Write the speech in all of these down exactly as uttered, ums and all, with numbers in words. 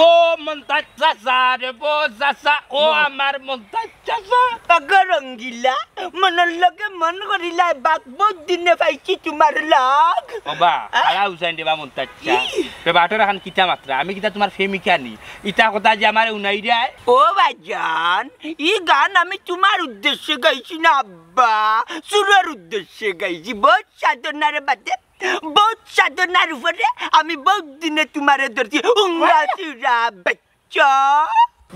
ও মন্তাজ চাচা রে, ও চাচা, ও আমার মন্তাজ চাচা। ওগো রঙ্গিলা, মনর লগে মন করিলায় বাক, বউত দিনে পাইছি তুমার লাগ। ওবা, আ? আলা হুসাইন দেবা মন্তাজ চাচা। ই। তে বাটর এখান কিতা মাতরা, আমি কিতা তুমার প্রেমিকা নি? ইতা কথা যে আমারে হুনাইরায়। ও ভাইজান, ই গান আমি তুমার উদ্দেশ্যে গাইছি না আব্বা, সুরর উদ্দেশ্যে গাইছি। বউত সাধনার বাদে, বউত সাধনার উপরে আমি বউত দিনে তুমারে ধরছি। উঙ্গা চুরা বাচ্চা।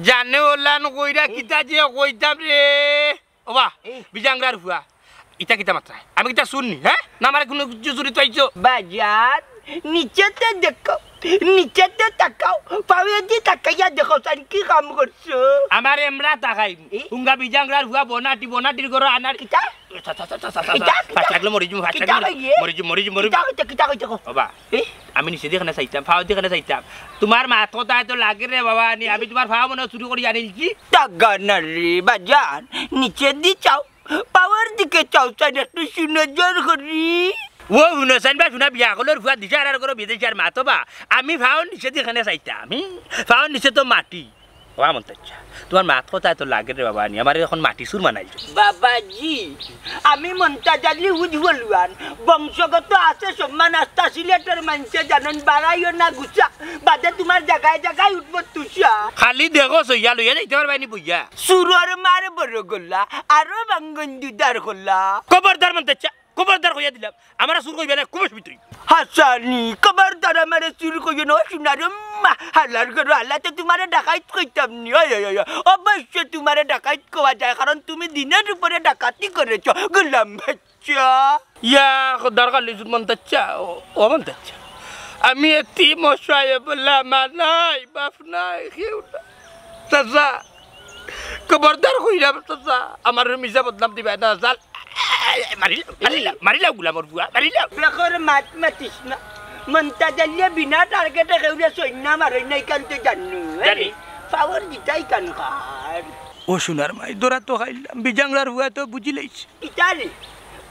জানে ওলান কইরা কিতা যে কইতাম রে। ওবা, এই। বিজাংরার ফুয়া। ইতা কিতা মাতরায়? আমি কিতা চুর নি, হে? না আমারে কুনু কিছু চুরি পাইছো? বাজান, নিচেতে দেখো, নিচেতে তাকাও, পাওয়েদি তাকাইয়া দেখো, চাইন কি কাম করছো? আমার এমরা তাকাই, এই? উঙ্গা বিজাংরার ফুয়া বনাটি, বনাটির ঘরো আনার কিতা? চা, চা, চা, চা, চা, চা, কিতা, চা, কিতা? ফাঁস লাগলো, মরিজিমু, ফাঁস কিতা লাগলো, কইয়ে? মরিজিমু, মরিজিমু, মরিজিমু। কিতা কইতে, কিতা কইতে কও? ওবা, এই? আমি নিচেদি কেনে চাইতাম, পাওয়েদি কেনে চাইতাম? তুমার মাত কথা এত লাগে রে বাবা, নি আমি তুমার পাও মনে চুরি করি আনিলছি। টাকা না রে বাজান, নিচেদি চাও, পাওর দিকে চাও, চাই না একটু সুনজর করি। ও হুনো, চাইন বা হুনা বিয়া করলোর ফুয়া দিশা আর করো বিদেশি আর মাতো বা। আমি পাওর নিচেদি কেনে চাইতাম, আমি পাওর নিচে তো মাটি। ও আমন তাচ্ছা, তুমার মাত কথা এত লাগে রে বাবা, নি আমারে এখন মাটি চুর বানাইছো। বাবাজি, আমি মন্তাজ আলী উজবলওয়ান, বংশগত আছে সম্মান আস্থা, সিলেটর মানষে জানইন, বাড়াইও না গুছা, বাদে তুমার জাগায় জাগায় উঠবো তুষা। খালি দেখো সইয়া লইয়া যাইতে পারবায় নি বইয়া। চুরর মার বড় গলা, আরো বাঙ্গন দুধার খোলা। খবরদার মন্তাজ চাচা, খবরদার কইয়া দিলাম, আমারে চুর কইবে না, খুব অসুবিধা অইবো। হাসানি, খবরদার আমারে চুর কইও না, ও সোনার মা, হালার ঘরো হালা তো তুমারে ডাকাইত কইতাম নি, ওই, ওই, ওই, ওই, অবশ্য তুমারে ডাকাইত কওয়া যায়, কারণ তুমি দিনের উপরে ডাকাতি করেছো, গোলাম বাচ্চা। ইয়া, খোদার খালি সুর মন্তাজ চাচা, ও, ও মন্তাজ চাচা। আমি এতিম অসহায় বলা মা নাই, বাপ নাই, কেউ নাই। চাচা, খবরদার কইরাম চাচা, আমার মিছা বদনাম দিবায় না, চাচা। মারিলাও, মারিলাও, মারিলাও গুলামর ফুয়া, মারিলাও। বেকর মাত মাতিস না। মন্তাজ আলীয়ে বিনা টার্গেটে কেউরে সৈন্য মারইন না, ইখান তো জানো। জানি। পাওর দিতাই কান খার। ও সোনার মাই, ধরা তো খাইলাম, বিজাংরার ফুয়া তো বুঝিলাইছে। কিতা রে?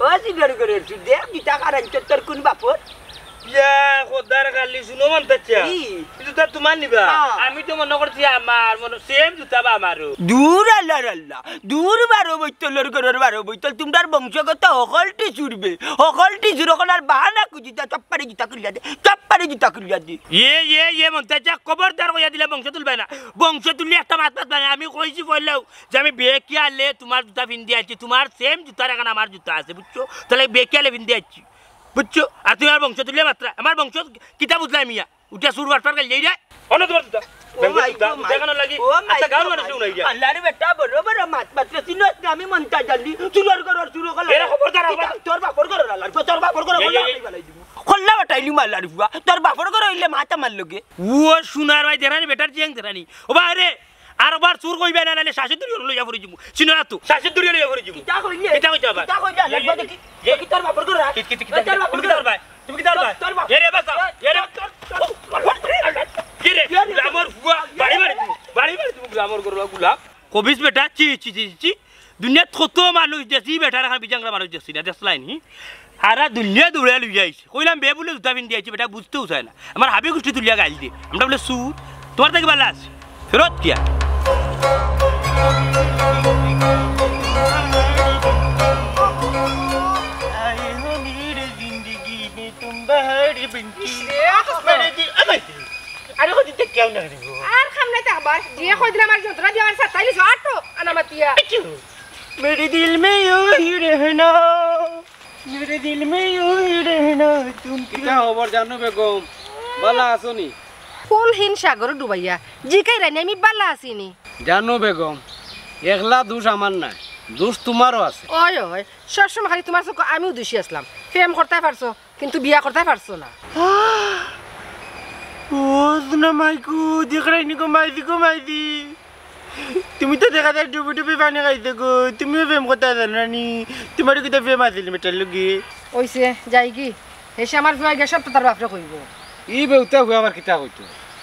ও সিলর ঘরর চুর, দেখ কিতা কারণ তোর কোন বাপর? ইয়া, খোদার খালি সুর মন্তাজ চাচা। কি? কিন্তু তা তুমার নিবা? হ্যাঁ। আমি তো মনো করছি আমার, মনো সেম জুতা বা আমারও। দূর আল্লার আল্লা, দূর বারো বৈতলর ঘরর বারো বৈতল, তুমরার বংশগত হকলটি চুরবে, হকলটি চুর অকল আর বাহানা খুঁজিতা, চপ্পারে জুতা খুলিয়া দে, চপ্পারে জুতা খুলিয়া দে। ইয়ে, ইয়ে, ইয়ে, মন্তাজ চাচা, খবরদার কইয়া দিলাম বংশ তুলবায় না, বংশ তুললে একটা মাত মাতবায় না, আমি কইছি কইলাও, যে আমি বেকিয়ালে তুমার জুতা ফিন্দি আইছি, তুমার সেম জুতার এখান আমার জুতা আছে, বুঝছো? তাইলে বেকিয়ালে ফিন্দি আইছি, বুঝছো? আর তুমি আমার বংশ তুললে মাতরায়, আমার বংশ কিতা বুঝলায় মিয়া? উঠিয়া চুর বাটপার গাইল যাই রে। অনো তুমার জুতা। ও বেঙ্গল মাই জুতা, গো, জুতা মাই। কেন লাগি? ও মাই আচ্ছা, গাঁর গো, মানুষ মাই। উনাই গিয়া। আল্লারে বেটা, বড় বড় মাত মাত, চিনস না, আমি মন্তাজ আলী, চুরর ঘরর চুর অকল। এরা খবরদার, কিতা? তোর বাপর ঘরর আল্লার, তোর বাপর ঘরর এই, খল্লা এই, এই। বাটাই ফালাই দিমু। খল্লা বাটাইলিমু আল্লার ফুয়া, তোর বাপর ঘর অইলে মাত আমার লগে। ও সোনার মাই, দেরানি বেটার জিয়াং দেরানি। ও বা রে, আরবার চুর কইবায় না, নাইলে শ্বাসে দড়ি লইয়া পড়ি যিমু। চিনো না তো? শ্বাসে দড়ি লইয়া পড়ি যিমু। কিতা কইলে? কিতা কইতে আবার? কিতা কইলে? এই, লাগবা এই, দেখি। এই। দেখি তোর বাপর ঘর, হ্যাঁ? কি, কি, কি, কিতা, তোর বাপর ঘর। কিতা করবায়? তুমি কিতা করবায়? তোর বাপ। এ রে বাসা, এ রে। কি রে? তোর বাপর ঘর। আমার ফুয়া, বাড়ি মারি দিমু, বাড়ি মারি দিমু, আমার ঘর গুলা। কবিস বেটা, চি, চি, চি, চি। দুনিয়াত কত মানুষ দেখছি, বেটার এখান বিজাংরা মানুষ দেখছি না, দেখছলায় নি? হারা দুনিয়া দৌড়াইয়া লইয়া আইছে। কইলাম, বে বুলে জুতা ফিন্দি আইছে, বেটা বুঝতেউ চায় না। আমার হাবি গুষ্টি তুলিয়া গাইল দে। আমরা বুলে চুর, তুমার থাকি ভালা আছে। ফেরত কিয়া? আরে কদিন তো কেউ না রে। আর খাম নাই তে আবার। যে কয়দিন আমার যন্ত্রণা দিয়া আমার সাতাইলিস, আর তো আনামাতিয়া। মেরে দিল মে ইউ হি রহনা। মেরে দিল মে ইউ হি রহনা, তুম কিতা খবর জানো বেগম? বালা আছো নি? ফুল হিন সাগর ডুবাইয়া, জিকাইরায় নি আমি বালা আছি নি। জানো বেগম, একলা দোষ আমার নায়, দোষ তুমারও আছে। ওই, ওই, সবসময় খালি তুমার চউখো আমিউ দোষী আছলাম। প্রেম করতায় পারছো, কিন্তু বিয়া করতায় পারছো না। ও সোনা মাইকু, দেখরায় নি গো মাইজি গো মাইজি। তুমি তো দেখা যায় ডুবি ডুবি পানি খাইছো গো, তুমিও প্রেম করতায় জানো না নি? তুমারও কিতা প্রেম আছিল বেটার লগে? অইছে, যাইগি। হেষে আমার ফুয়ায় গিয়া সব তো তার বাপরে কইবো। ই বেউতা ফুয়া আবার কিতা কইতো?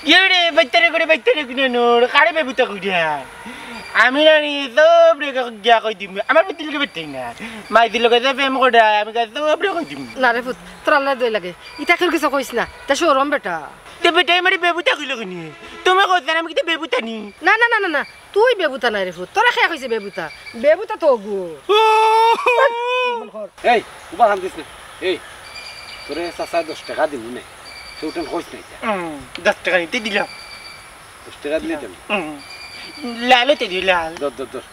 ইয়ে রে, বাইত্তারে করে বাইত্তারে কিনে নোর, কারে বেবুতা কইরা? আমি জানি সব রে গিয়া কই দিমু। আমার বেটির লগে বেটাই না। মাইজির লগে যে প্রেম করে, আমি গিয়া সব রে কই দিমু। না রে পুত, তোর আল্লার দোয়াই লাগে। ইতা কেউর গেছে কইস না। তা শরম বেটা। তে বেটায় আমারে বেবুতা কইলো কেনে? তুমি কইছো না আমি কিতা বেবুতা নি? না, না, না, না, না, তুই বেবুতা নায় রে ফুত, তোরে কে কইছে বেবুতা? বেবুতা তো অগু। এই, উবা কান্দিস না। এই, তোরে চাচায় দশ টেকা দিমু নে, তুই উঠান কইস না ইতা। হুম, দশ টেকা নিতে দিলাম। দশ টেকা দিলে দিমু। হুম, লালও তে দিও, লাল। ধর, ধর, ধর।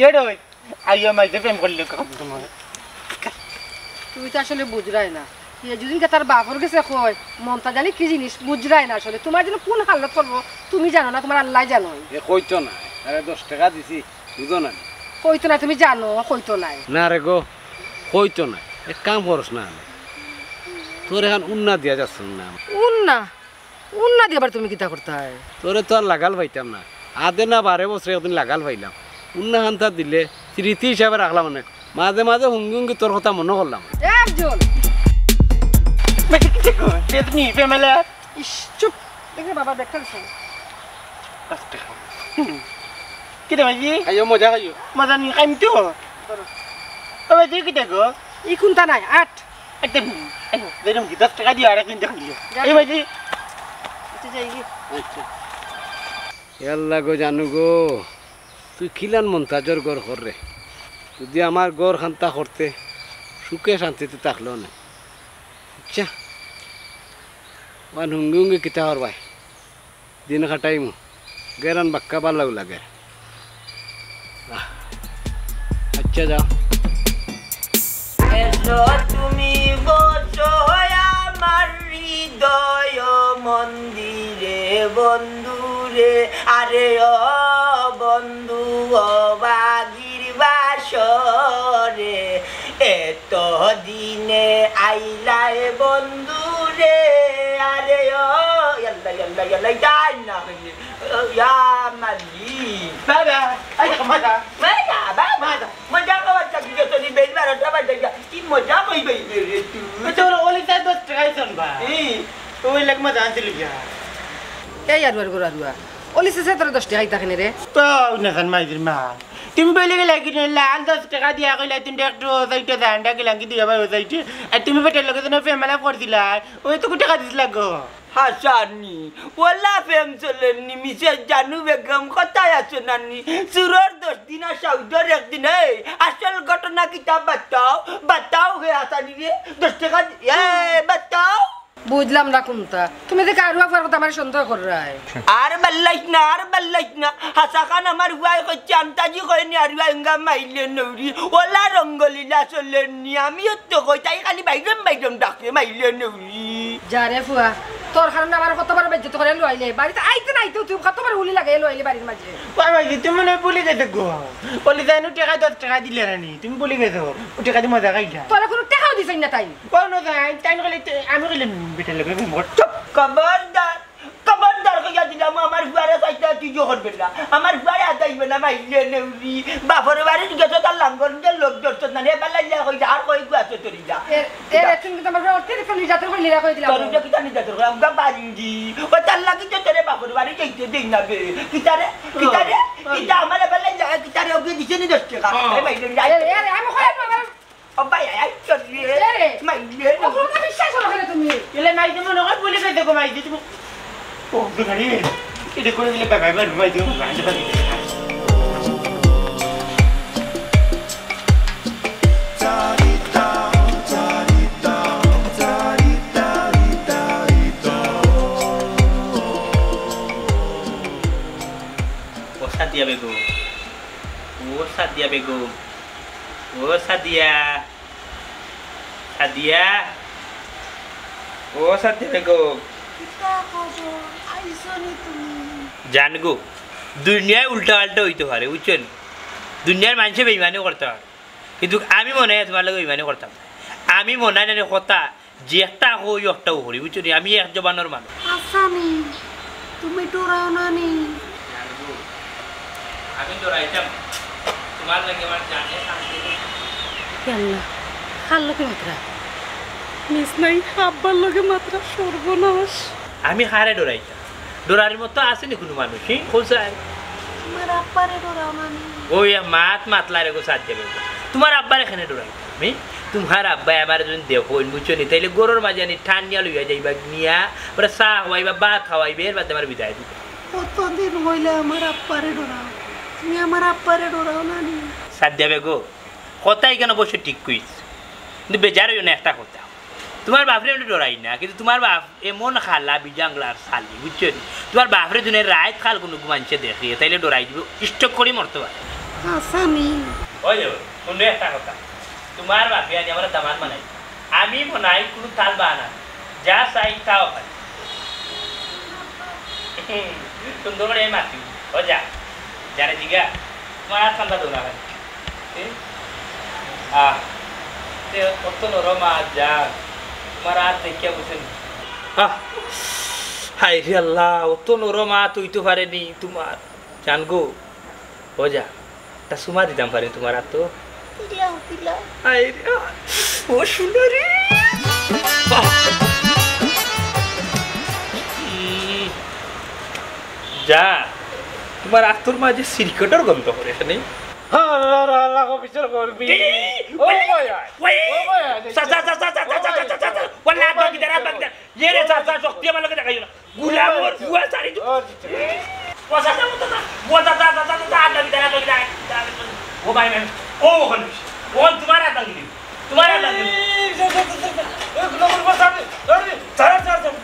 এ রে, আইয়া মাইতে প্রেম করলে কত তোমার? তুই তো আসলে বুঝরায় না। এ যেদিনকে তার বাপর গেছে কয়, মনটা জানি কি জিনিস, বুঝরায় না আসলে। তোমার জন্য কোন হালত করবো তুমি জানো না, তোমার আল্লাহ জানো। এ কইতো না, আরে দশ টেকা দিছি, বুঝো না নি? কইতো না, তুমি জানো, কইতো নাই। না রে গো, কইতো না। এক কাম করস না, তোর এখন উন্না দিয়া যাচ্ছ না। উন্না? উন্না দিয়া আবার তুমি কিতা করতায়? তোরে তো আর লাগাল পাইতাম না। আদে না বারে বছরে একদিন লাগাল পাইলাম। উন্না হান্তা দিলে স্মৃতি হিসাবে রাখলাম অনেক। মাঝে মাঝে হুঙ্গি হুঙ্গি তোর কথা মনো করলাম। এ আফজল! বেটি কিতা কয়? বেটি নি, ফেমেলা? ইস, চুপ। দেখরে বাবা, বেকার হুম। কিতা মাইজি? খাইও, মজা খাইও। মজা নি, খাইম তো। ধরো। ও মাইজি, কিতা গো? ই কুন্তা নাই, আট। একদম, আইও, বেরম কি, দশ টেকা দিও, আর একদিন দেখান দিও। যা। এই মাইজি। আচ্ছা, যাই গি। আচ্ছা। ইয়াল্লা গো জানু গো, তুই কিলান মন্তাজর ঘর কর রে। যদি আমার ঘর খান্তা করতে, সুখে শান্তিতে থাকলো না। আচ্ছা, ওয়ান হুঙ্গি হুঙ্গি কিতা হর ভাই, দিন কাটাইমু, গেরান বাক্কা ভালাউ লাগে। আহ, আচ্ছা যাও। এসো তুমি বসো আমার হৃদয় মন্দিরে বন্ধুরে, আরে ও বন্ধু, ও বাগির বাসরে, এত দিনে আইলায় বন্ধুরে, আরে ও ইয়াল্লা, ইয়াল্লা, ইয়াল্লা, যাই না। ইয়া মালি। বাবা, আই মজা। মজা, বাবা। মজা। মজা কওয়ার চাকরি যত নি বেল বারোটা বাজে গা। কি মজা কই বেল রে তুই? ওই তো ওলি চাই দশ টেকা আইছন বা। এই। ওই লেগ মজা আনছিল গিয়া। এই আরুয়ার গোর আরুয়া। ওলি চাচা তোর দশ টেকা আইতা কেনে রে? তো না জান মাইজির মা। তুমি বলে গেলে কি রে, লাল দশ টেকা দিয়া কইলা তুমি একটু ও সাইডে জানটা গেলাম কি দিয়া ভাই ও সাইডে। আর তুমি বেটার লগে যেন প্রেম আলাপ করছিলা। ওই তো টেকা দিছিলা গো। হাসানি, ওলা প্রেম চলেনি, মিসেস জানু বেগম, কথায় আছে নানি? চুরর দশ দিন আর সাউদর একদিন, এই, আসল ঘটনা কিতা বাতাও, বাতাও হে হাসানি রে, দশ টেকা দি-, এ, বাতাও। বুঝলাম না কুন্তা, তুমি যে কারুয়া ফুয়ার কথা আমার সন্দেহ কররায়। আর বাল্লাইস না, আর বাল্লাইস না, হাসা খান আমার ফুয়ায় কইছে, আন্তাজি কইনি আর ফুয়া ইঙ্গা মাইলে নৌরি, ওলা রঙ্গলীলা চলেনি, আমিও তো কই, তাই খালি বাইরম বাইরম ডাকে মাইলে নৌরি। যা রে ফুয়া, তোর কারণে আমার কতবার বেইজ্জত করে লইলে, বাড়িত আইতে নাইতেউ তুই কতবার হুলি লাগাই লইলে বাড়ির মাঝে। ওই ভাই, তুমি মনে হয় ভুলি গেছো গো। বলি যাই নু টেকা দশ টেকা দিলে রানি, তুমি ভুলি গেছো। ও টেকা দি মজা খাইলা। তোরা কোনো টেকাও দিছইন না তাই। কোনো যাই, তাই না কইলে তে-, আমি কইলে বেটার লগে প্রেম কর। চুপ, খবরদার, খবরদার কইয়া দিলাম, আমার ফুয়ারে চাইতে তুই জো করবে না। আমার ফুয়ারে আদাইবে না, মাইলে নেউরি। বাপর বাড়িত গেছো তার লাঙ্গল দিয়ে লোক ধরছত না, এবার লাগিয়া কইছে, আর কই গুয়াছো তোর ইলা। এ, এ, রে, তুমি কিন্তু আমার অর্থের একটা নির্যাতন করে লীলা করে দিলাম। তোর উপরে কিতা নির্যাতন করে? আমরা বারিঙ্গি। ও তার লাগি তো তোরে বাপর বাড়ি যাইতে দেই না বে। কিতারে? কিতারে? হ্যাঁ। কিতা আমার এবার লাগিয়া কিতারে ওকে দিছে নি দশ টেকা? হ্যাঁ। এ ভাই, এ, এ, আমি কই আমার ও ভাই, আই, আই, চল রে। এ রে। মাইলে ও, নেউরি। কোনো বিশ্বাস করো না তুমি। এলে মাইজি মনে হয় ভুলি গেছো গো মাইজি তুমি। ও, দোকানি, এটা করে দিলে বাবা, বাবা, মাইজি, মাইজি, মাইজি। ও সাদিয়া বেগম, ও সাদিয়া বেগম, ও সাদিয়া, সাদিয়া, ও সাদিয়া বেগম। কিতা খবর? আইছো নি তুমি? জান গো, দুনিয়ায় উল্টা পাল্টা অইতো পারে, বুঝছো নি? দুনিয়ার মানষে বেইমানি করতা পারে, কিন্তু আমি মনে হয় তোমার লগে বেইমানি করতাম না। আমি মনে হয় জানি কথা যে একটা কই, একটাউ করি, বুঝছো নি? আমি এক জবানর মানুষ। আচ্ছা নি, তুমি ডরাও না নি? আমি ডরাইতাম, তোমার লাগি আমার জানে শান্তি। এ আল্লাহ, কার লগে মাতরা? মিস নাই, আব্বার লগে মাতরা, সর্বনাশ। আমি কারে ডরাইতাম? ডরানির মতো আছে নি কোনো মানুষ, হি? কোথায়? তোমার আব্বারে ডরাও না নি? ওই মাত মাতলা রে গো, সাথে তোমার আব্বারে কেনে ডরাইতাম? আমি, তুমার আব্বায় আমারে যুদি দেখইন, বুঝছো নি, তাইলে ঘরর মাঝে আনি টানিয়া লইয়া যাইবা, নিয়া, ওরা চা খাওয়াইবা, ভাত খাওয়াইবা, এর বাদে আমারে বিদায় দিবা। কতদিন অইলে আমার আব্বারে ডরাও, তুমি আমার আব্বারে ডরাও না নি? সাদিয়া বেগম, কথা ইখান অবশ্য ঠিক কইছ, কিন্তু বেজার অইও না একটা কথা। তুমার বাপরে আমি ডরাই না, কিন্তু তুমার বাপ এমন খালা বিজাংলার চালি, বুঝছো নি? তুমার বাপরে যুদি রাইত খাল কুনু মানষে দেখে, তাইলে ডরাই দিবো, stroke করি মরতো পারে। হাছা নি? ওই যে, হুনো একটা কথা, তুমার বাপে আনি আমারে দামান্দ বানাই, আমি মনাই কুনু তাল বাহানা, যা চাই তাও পাই। সুন্দর করি মাতি, ও যা, যারে জিগা, তুমার আত ঠান্ডা দেও না ভাই। এ? আহ, তে অত নরম আত যা, তুমার আত দেখিয়া বুঝছেন। আহ, হায় রে আল্লাহ, অত নরম আত অইতো পারে নি তুমার, জান গো। ও যা, একটা চুমা দিতাম পারি তুমার আতো। হায় রে, ও সুন্দরী। আহ। উম, যা, তুমার আতর মাঝে সিগারেটর গন্ধ করে এখানে। আল্লাহ, আল্লাহ, বিচার করবি। এই, ও ওই, ভাই, ওই, ওই ভাই, চাচা, চাচা, চাচা, ওই চাচা, ভাই, চাচা, চাচা, ওই ভাই, চাচা। ইয়ে রে, চাচা, শক্তি আমার লগে দেখাইও না। গুলাম ওর বুয়া চারি তো। ও, চাচা। ও, চাচা, ও, চাচা, ও, চাচা, চাচা, চাচা, আড্ডা দিতে, আড্ডা দিতে, আড্ডা দিতে। ও ভাই, ভাই, ও, ওখানে, ওখানে তুমার আড্ডা দিলি। তুমার আড্ডা দিলি। এই, যা, যা, যা, যা, যা। এই, গুলাম ওর বুয়া চারি। ধর রে, ধর, ধর, ধর।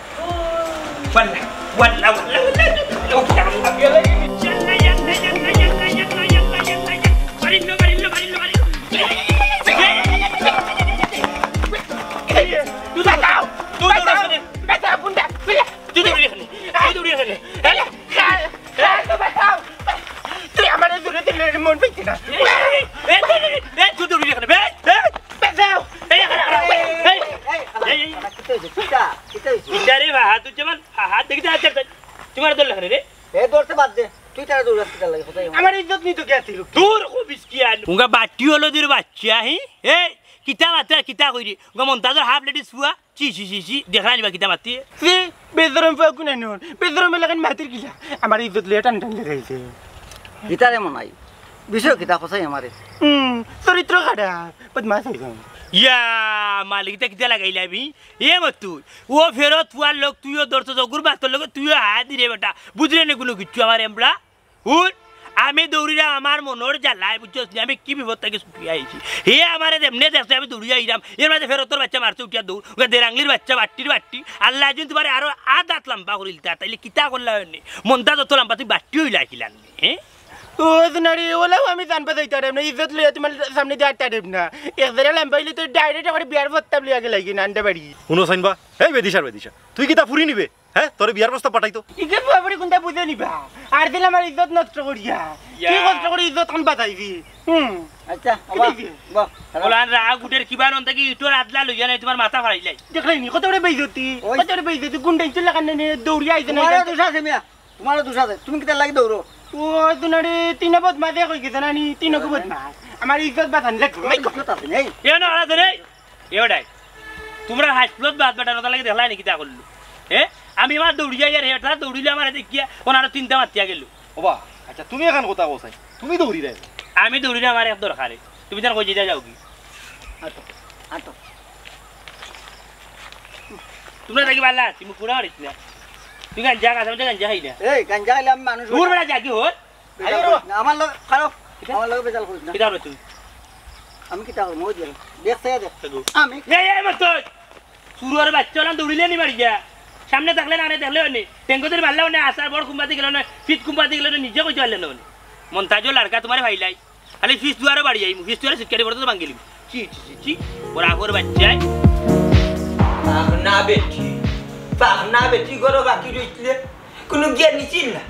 ওয়াল্লা, ওয়াল্লা, ওয়াল্লা, ওয়াল্লা। ও, কি আড্ডা? বাড়িল, বাড়িল, বাড়িল, বাড়িল। তুই যাও, তুই দৌড় আসলে। তুই দৌড়ি এখানে, তুই দৌড়ি এখানে। এই, এই, এই, তো বাঁচাও। তুই আমারে জোরে দিলে মন পাইছি না। এই, এই, এই, এই, এই, তুই দৌড়ি এখানে, এই, এই। বাঁচাও। এই, এখানে, এখানে, এই, এই, এই, এই, এই। কিতা অইছে? কিতা? কিতা অইছে? কিতা রে বা, হাত উঠছে মান, হাত দেখি, হাত দেখি। তুই মারে ধরলে এখানে রে। এ, ধরতে বাদ দে। তুই তারা দৌড়াস কিতার লাগি? কোথায়? আমার ইজ্জত নিতো কে আছিল? দূর, খুব ইসকিয়ান। উঙ্গা বাটি হলো দূর বাচ্চা, হি? এই, কিতা মাতে, কিতা কইরে? উঙ্গা মন্তাজর হাফ লেডিস ফুয়া? ছি, ছি, ছি, ছি, দেখরা নিবা কিতা মাতি? ছি, বেজরম ফুয়া কুনানোর, বেজরম এলাকান মাতির কিলা? আমার ইজ্জত লইয়া টান টান লাগাইছে। কিতা রে মনাই? বিষয় কিতা কছাই আমারে? হুম, চরিত্র খারাপ, বদমাশ অইছে। ইয়া, মালিক, ইতা কিতা লাগাইলাবি? এ মত তুই, ও ফেরত ফুয়ার লোক, তুইও ধরছস, অগুর বাস্তর লগে তুইও হাত দিরে বেটা। বুঝলে নি কুনু কিচ্ছু আমার এমবড়া? হুন, আমি দৌড়িরাম আমার মনর জ্বালায়, বুঝছস নি? আমি কি বিপদ থাকি ছুটিয়া আইছি। হে আমারে যেমনে দেখছে আমি দৌড়িয়া আইরাম, এর মাঝে ফেরতর বাচ্চা মারছে উঠিয়া দৌড়, ওকে দেরাংলির বাচ্চা, বাট্টির বাট্টি। আল্লায় যুদি তুমারে আরো আধা আত লাম্বা করিলতা, তাইলে কিতা করলা অইনে? মন্তাজ অত লাম্বা, তুই বাট্টি অইলা কিলান নি, হে? ও সোনারি, ওলাও আমি জানবা যাইতাম না, ইজ্জত লইয়া তুমার সামনে দিয়া আটতাম না। এক জারা লাম্বা অইলে তো direct আমার বিয়ার প্রস্তাব লইয়া গেলাইগি নান্ডা বাড়ি। হুনো সাইনবা, এই বেদিশার বেদিশা, তুই কিতা ফুরি নিবে? হে, তোরে বিয়ার প্রস্তাব পাঠাইতো? ইগে বাবারে কুনটা বুঝে নিবা? আর দিন আমার ইজ্জত নষ্ট করিয়া। ইয়া। কি কষ্ট করি ইজ্জত খান বাঁচাইবি? হুম। আচ্ছা, কি আবার দিবি? বাহ, খারাপ। ওলান রাগ উঠের কিবা নন থাকি ইটর আদলা লইয়া নাই তুমার মাথা ফাড়াইলাই। দেখলাই নি, কত বড় বেইজ্জতি, ওই। কত বড় বেইজ্জতি, গুন্ডা ইঞ্চুর লাগান নে, দৌড়িয়া আইছে না, তুমারও এটা। দোষ আছে মিয়া, তুমারও দোষ আছে। তুমি কিতার লাগি দৌড়ো? ও, সোনারি, তিন বদমাশে কই গেছে না নি, তিন বদমাশ। আমার ইজ্জত বাঁচান লাগবো। ইজ্জত আছে নেই। এ না, আছে নেই। এ বেটাই, তুমরা হাসপাতালত বাদ বেটা নতা লাগি দেখলাই নি কিতা করলো? হে? আমি আমার দৌড়িয়া ইয়ার হেটা দৌড়িলে আমার দেখিয়া ওনারা তিনটা মাতিয়া গেল। ওবা, আচ্ছা, তুমি এখন কথা কও চাই, তুমি দৌড়ি দেয়। আমি দৌড়িলে আমার এক দরকারে, তুমি তার কই যেটা যাওগি? আটো, আটো। তুমরা থাকি বালা, তুমি পুরা মারিস না। তুই গাঞ্জা খাস, আমি তো গাঞ্জা খাই না। এই, গাঞ্জা খাইলে আমি মানুষ দূর হই না। বেটা যাগি হর। বেজাল আইও রে। করিস না, আমার লগে, খারাপ, কিতা? আমার লগে বেজাল করিস না। কিতা করবে তুমি? আমি কিতা করবো? ওই যে, দেখতে যা দেখ। দেখো। আমি এই, এই, মত তুই। চুরর বাচ্চা ওলান দৌড়িলে নি বাড়ি যা। সামনে থাকলে না, আনে দেখলে নি। টেঙ্গো ধরে মারলে নি, আসার বড় কুম্পাতি গেল না, ফিত কুম্পাতি গেল না, নিজে কইতে পারলে না নি। মন্তাজও লাড়কা তুমারে ভাইলাই। খালি ফিস দুয়ারে বাড়ি যাইমু, ফিস দুয়ারে সিটকারি পড়তে তো ভাঙ্গিলিমু। চি, চি, চি, চি। ওরা আগর বাচ্চায়। পাগনা বেটি, পাগনা বেটি গরো বাকি রইছিলে। কুনু জ্ঞান নিছিল না।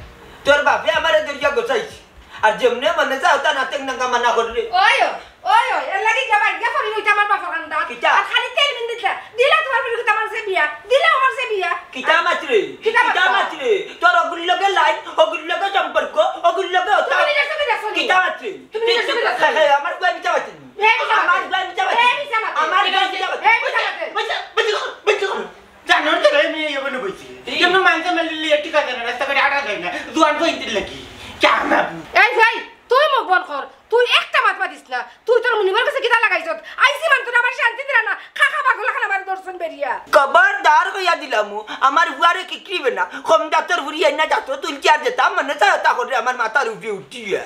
তোর বাপে আমারে দরিয়া গোছাইছে। আর যেমনে মনে যাও তা নাতেক নাঙ্গা মানা করলে। ওই, ওই, ওই, ওই, এর লাগি গিয়া বাড়ি গিয়া ফরি হইতে আমার বাপর কান্দা। কিতা? আর খালি তেল বিন দিতে। দিলা তুমার ফরি হইতে আমার সে বিয়া। দিলা আমার সে বিয়া। কিতা মাতরে? কিতা কিতা মাতরে? মাতরে? তোর অগুর লগে লাইন, অগুর লগে সম্পর্ক, অগুর লগে ওটা। তুমি নিজের চোখে দেখছো নি? কিতা মাতরে? তুমি নিজের চোখে দেখছো নি? হ্যাঁ, হ্যাঁ, আমার ফুয়া মিছা মাতরে। এ মিছা মাতরে। আমার ফুয়া মিছা মাতরে। এ মিছা মাতরে। এ মিছা মাতরে। মিছা, মিছা কর, মিছা কর। জানোর তো রে, আমি এই বলে বইছি। এই। কেন মানতে মারলে ঠিক আছে না, রাস্তাঘাটে আটা যায় না। জোয়ান কই দিল নাকি? চা না। এই ভাই, তুই মুখ বন্ধ কর। তুই একটা মাত মাতিস না। তুই তো হুনিবার কাছে কিতা লাগাইছত? আইছি মাত্র, আমার শান্তি দিলা না। খাখা পাগল খান আমার দর্শন বেরিয়া। খবরদার কইয়া দিলাম, আমার ফুয়ারে কিকরিবে না। কম জাতর ফুরি আইনা জাত তুলছি আর যেতা মনে চায় তা করে আমার মাথার উপরে উঠিয়া।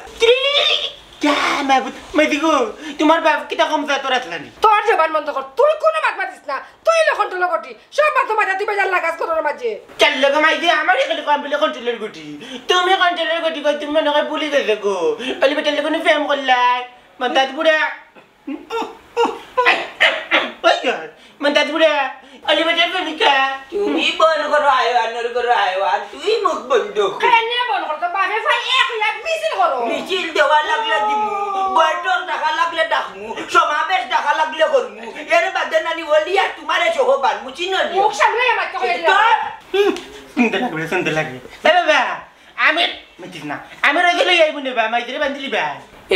যা, মাবুদ, মাইদি গো, তোমার বাপ কিতা কম জাতর আছলা নি? তোর জবান বন্ধ কর, তুই কোনো মাত মাতিস না। তুই লখন তো লগটি, সব মাথা মাথা তুই বেজার লাগাস করার মাঝে। চাল লগো মাইদি, আমার এখানে কম বলে কন্ট্রোলের গুটি। তুমি কন্ট্রোলের গুটি কই, তুমি মনে হয় ভুলি গেছো গো। অলি বেটার লগে কোনো প্রেম করলাই? মন্তাজ বুড়া। ওই গো, মন্তাজ বুড়া, অলি বেটার প্রেমিকা। তুমি বন্ধ করো আয়ওয়ান, ওর করো আয়ওয়ান, তুই মুখ বন্ধ কর। কেনে বন্ধ করতো? বাপে ভাই এক লাখ মিছিল করো। মিছিল দেওয়া লাগলে দিমু, বৈঠক ডাকা লাগলে ডাকমু, সমাবেশ ডাকা লাগলে করমু। এর বাদে নানি অলি আর তোমারে সহ বানমু, চিনো নি? মুখ সামলাই আমার তো কইলে। তোর হুম, সুন্দর লাগে, সুন্দর লাগে। এ বাবা, আমি, মিটিস না। আমি রোজে লই আইবো নে বা, মাইদিরে বান্ধিলি বা।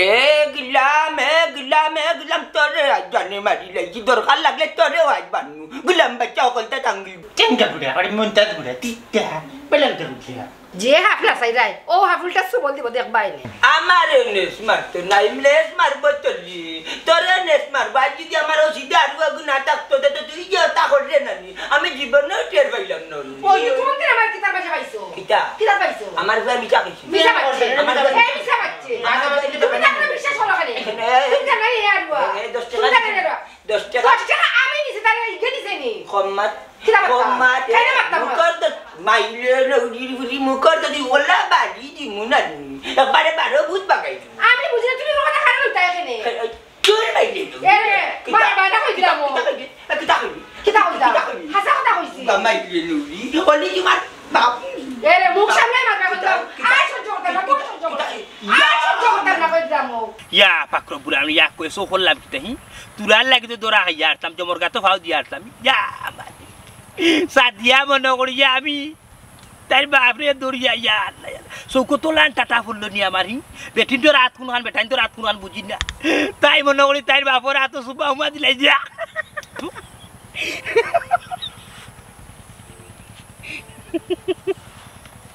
এ গিলাম, এ গিলাম, এ গিলাম, তোরে আজ জানে মারি লাইছি, দরকার লাগলে তোরেও আজ বানমু। গিলাম বাচ্চা অকলতা টাঙ্গি। চেঙ্গা বুড়া, আরে মন্তাজ বুড়া, তিতা, বেলাল তো বুঝিয়া। যে হাফলা চাইরাই, ও হাফুলটা সুবল দিব, দেখবাই নে। আমারে নেস মারতো নাই, নেস মারবো তলি। তোরে নেস মারবো, আজ যদি আমার ও সিধা আরু আগু না থাকতো, তে তো তুই যে তা করলে নানি। আমি জীবনেও টের পাইলাম না। ওই, তুমি কোন দিন আমার কিতার মাঝে পাইছো? কিতা? কিতার পাইছো? আমার উপরে মিছা কইছি। মিছা মারছে। আমার উপরে এই মিছা মারছে। আমার উপরে তুমি তাকে বিশ্বাস করো কেন? এখানে তুমি জানো এই আরুয়া? এই দশ টাকা তুমি জানো দিছি। এরা? দশ টাকা। দশ টাকা আমি নিছি, তাহলে ইগে দিছে নি? কম মাত। কিতা মারতা? কম মাত। কেন মারতাম না? মুখর তো মাইলে লউরির ফুরি মুখর তো দি ওলা বাড়ি দি মুনানি। একবারে বারো ভূত বাগাই। আমি বুঝি না তুমি কথা খারাপ হইতা এখানে। চুর বাইরে তো। এ রে, কিতা? বারো বারো কই দিলাম ও। কিতা কইবি? এ, কিতা কইবি? কিতা কইতা? কিতা কইবি? হাছা কথা কইছি। গামাই রে নুরি। অলি তোমার বাপ। এ রে, মুখ সামনে মাথা কইতাম। কিতা? আয় সহ্য করতাম না, কোন সহ্য করতাম? কিতা? আর সহ্য করতাম না কই দিলাম ও। ইয়া পাকরো বুড়া, আমি ইয়া কই সো করলাম কিতা হি? তুরার লাগি তো দরা খাইয়া আসতাম, জমর গাতো ফাও দিয়া আসতাম। ইয়া মালি। সাদিয়া মনে করি যে আমি তাইর বাপরে দৌড়িয়া, ইয়া আল্লাহ, ইয়া আল্লাহ। চৌকো তোলান টাটা ফুললো নি আমার হি। বেটিন তো রাত কোনখান, বেটাইন তো রাত কোনখান বুঝি না। তাই মনে করি তাইর বাপর হাতো সুপা উমা দিলাই যা।